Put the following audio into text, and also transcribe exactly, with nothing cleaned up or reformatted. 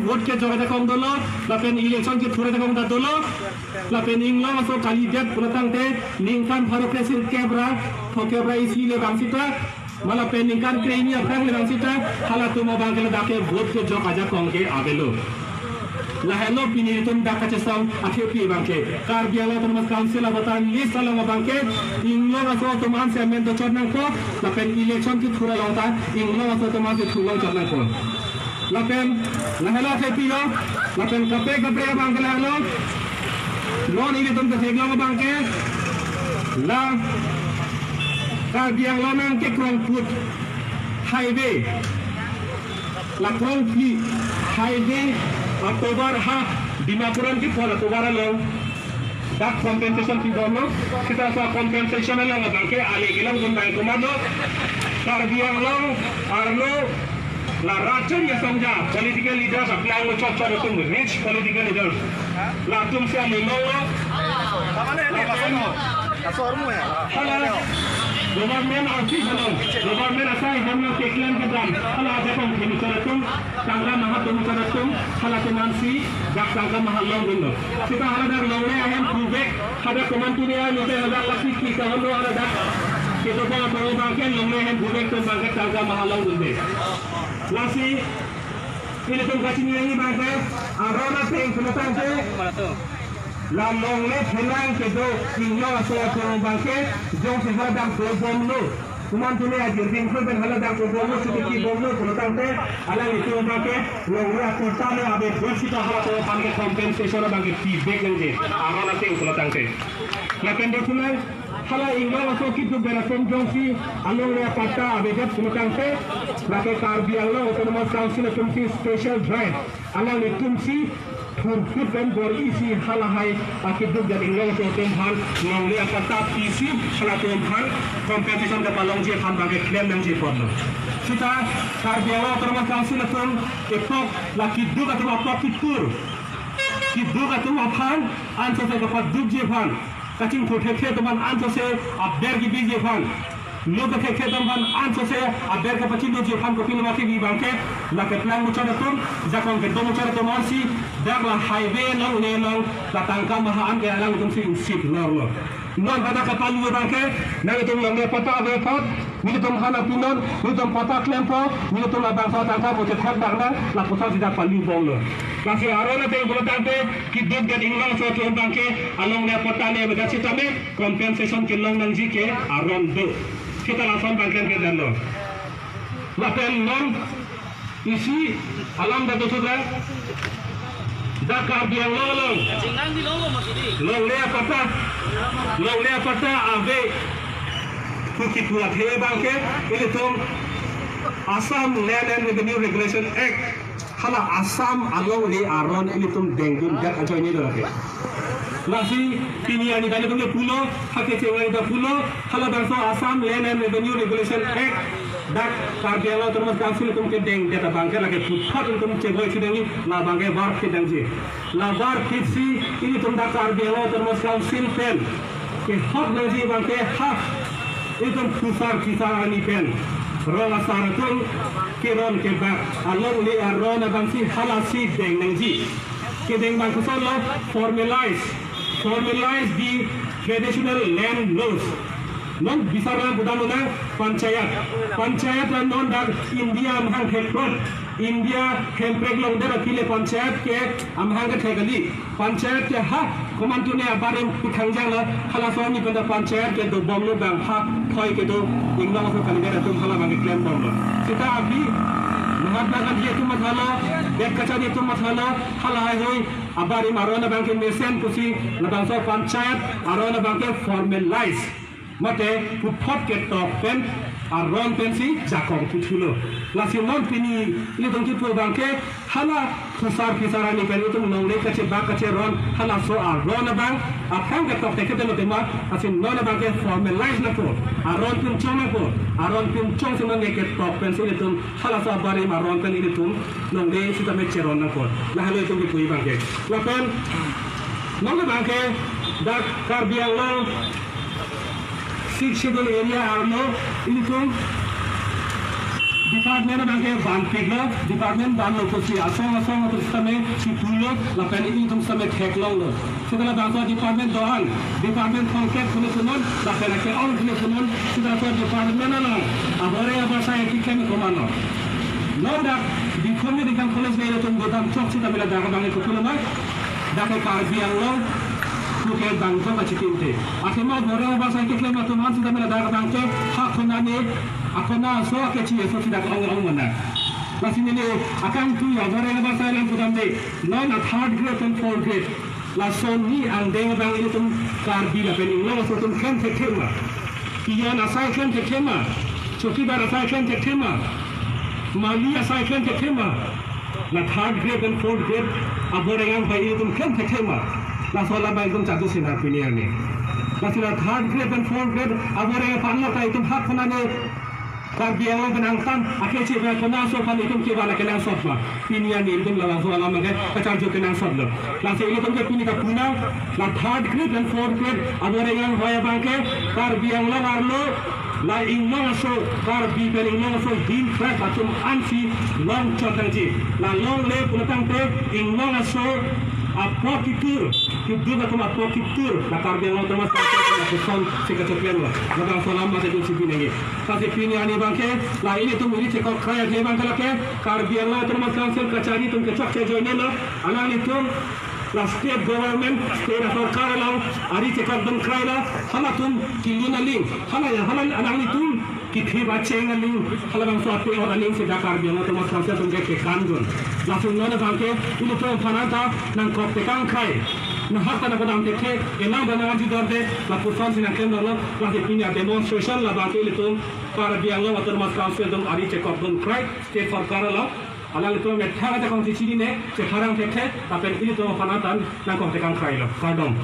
Vote kejok ajakong dolo, lapen election kethur ajakong ta dolo, lapen Inglong aso kalidet pulotangte ningkan pharo kresirkep ra throkkep ra isi le bang sita, ma lapen ningkan krehini aphrang le bang sita, halatum abang ke ladak ke vote kejok ajakong ke avelo. Lahelo pini itum dak kachesong athepi abang ke. Karbi Anglong Autonomous Council a-voter list along abang ke Inglong aso atum an si amen dochot nangpo, lapen election kethur along ta Inglong aso atum an si thurlong chot nangpo. Lapen lahelo athepi lo, lapen kaprek kaprek abang ke lahelo. Non ilitum ketheklong abang ke la Karbi Anglong nangkekrong put highway, la krongphli highway atovar ha Dimapur an kepho atovar along dak compensation pibomlo. Sita sa compensation along abang ke ale kelongdun abang komatlo? Karbi Anglong arlo la rat chari asongja political leaders aplang lo, chot chot atum rich political leaders, latum si ale longlo. Hala government office along, government asai along keklem kedam, hala ajakong kemuchot atum, tangka maha kemuchot atum, halatum an si dak tangka maha longdunlo. Sita hala dak longle ahem puvek, hadak komantu dia nute hadak lasi ke kahon lo hala dak. Kedo abang abang ke longle ahem puvek atum abang ke tangka maha longdunde. Lasi ilitum kachiningri abang ke, aron ateng pulotangte, la longle phelang kedo Inglong aso atum abang ke jongsi hadak dobomlo, komantune ajirbingso pen haladak dobomlo, chuti kibomlo pulotangte, alanglitum abang ke longle apatta le avedet sita halatum aphan ke compensation abang ke pivek nangji, aron ateng pulotangte. Lapen dosunang, hala Inglong aso keduk pen atum jongsi alongle apatta avedet pulotangte, lake Karbi Anglong Autonomous Council atum si special drive, alanglitum si thurphut pen bor-isi halahai akeduk pen Inglong aso atum aphan longle apatta pisi halatum aphan compensation kepalongji aphan abang ke klem nangji apotlo. Sita Karbi Anglong Autonomous Council atum epok la keduk atum apok ketur, keduk atum aphan ansose kepadukji aphan, kachingthur thekthe atum aphan ansose aber kebiji aphan, lo kethekthe atum aphan ansose aber kepachingthurji aphan kopilo ma kebi abang ke, la keplang muchot atum, jakong kedo muchot atum an si dak la highway along le along la tangka maha an ke alangtum si usip lorlo. Non pada kapalu abang ke, nanglitum longle apatta ave apot, nelitum aphan nangpinon, nelitum patta klempo, nelitum labangso tangka bo chethek dak nang, lapuson si dak palu bomlo. Lasi aron ateng pulotangte, keduk pen Inglong aso atum abang ke alongle apatta le avedet sitame compensation kelong nangji ke aron do. Sita lason abang klem kedamlo. Lapen non isi alam dak dosudra, dak Karbi Anglong along longle apatta, longle apatta ave pu kipu athe abang ke ilitum Assam Land and Revenue Regulation Act, hala Assam alongle aron ilitum dengdundet ajoine do lake. Lasi pini arni ta ilitum ke pulo, hake chengoi ta pulo, halabangso Assam Land and Revenue Regulation Act, dak Karbi Anglong Autonomous Council atum kedengdet abang ke lake puthot ilitum chengoi chedengji, labang ke varphit nangji. La varphit si ilitum dak Karbi Anglong Autonomous Council pen kehok nangji abang ke ha ilitum phusar phisar arni pen rong asar atum keron kebak alongle aron abang si hala si deng nangji. Kedeng abang kosonlo? Formalize, formalize the traditional land laws. Non bisar nang pudam nang panchayat. Panchayat la non dak India amahang theklong, India hemprek longdet aphi le panchayat ke amahang kethek kali. Panchayat ke ha komantune abarim pikhangjang lo, halaso arni pen ta panchayat ke dobomlo abang ha thoi kedo Inglong aso kalidet atum hala abang ke klembomlo. Sita aphi Mahatma Gandhi atum mathalo, det kachari atum mathalo, halahai hoi abarim aron abang ke mesen pusi labangso panchayat aron abang ke formalize, mate puthot ketok pen aron pensi jakong kithulo. Lasi non pini ilitum kipu abang ke hala phusar phisar arni pen itum longle kachebak kacheron halaso aron abang aphrang ketok thekthedet lo tema, lasi non abang ke formalize nangpo, aron pinchong nangpo, aron pinchong si non ketok pensi ilitum halaso abarim aron pen ilitum longle sitame cheron nangpo. Lahelo itum kipu abang ke. Lapen non abang ke dak Karbi Anglong Sixth Schedule area arlo ilitum Department abangke banpiklo, department banlo pusi asong asong atum sitame chipulo, lapen ilitum sitame theklonglo. Seta labangso department do-an, department thomkep pune punon, lapen ake-ong pune punon, seta labangso department along aboreng abarsai keklem komatlo. Non dak Dikhon Medical College le ilitum godam chok sitame ladak abangke kopilo ma, dak ke Karbi Anglong puke bangkok kachitinte. Athema aboreng abarsai keklem atum an sitame ladak abangke ha konane, akona aso, akechi aso si dak ong-ong mana. Lasi neli akangtui aboreng abarsai alam pudamde, non a third grade and fourth grade, lason ni angdeng abang ilitum Karbi lapen Inglong aso atum klem thekthe ma? Peon asai klem thekthe ma? Chowkidar asai klem thekthe ma? Mali asai klem thekthe ma? La third grade and fourth grade aboreng anghoi ilitum klem thekthe ma? Laso alam abang ilitum chadu sina pini arni. Lasi la third grade and fourth grade aboreng aphan lo ta ilitum ha konane Karbi Anglong pen angtan akechi pen kona aso aphan ilitum kevan kenangsot ma? Pini arni ilitum labangso alam abangke kacharju kenangsotlo. Lasi ilitum ke pini kapunang, la third grade and fourth grade aboreng anghoi abangke Karbi Anglong arlo la Inglong aso, Karbi pen Inglong aso hill tribe atum ansi longchot nangji. La longle pulo tangte Inglong aso apok kitur, keduk atum apok kitur la Karbi Anglong Autonomous Council atum lapuson si kachoklemlo. Labangso alam abangke ilitum chibi nangji. Lasi pini arni abangke la ilitum ri chekok krai athe abangke lake Karbi Anglong Autonomous Council kachari atum kechokche ajoinelo. Alanglitum la state government, state asorkar along ari chekokdun krailo. Halatum kilun aling, hala hala alanglitum kithip acheng aling, halabangso ape-ot aling si dak Karbi Anglong Autonomous Council atum ke kekandun. Lason non abangke ilitum aphan anta nangkok tekang krai. Nahak ta nangkodam thekthe, elang ta nang-arjudorde, lapuson si nangklemdunlo. Lasi pini a demonstration labangke ilitum Karbi Anglong Autonomous Council atum ari chekokdun krai state sorkar along. Alanglitum methang ajakong si chinine, chepharang thekthe, lapen ilitum aphan anta nangkok tekang krailo. Kardom.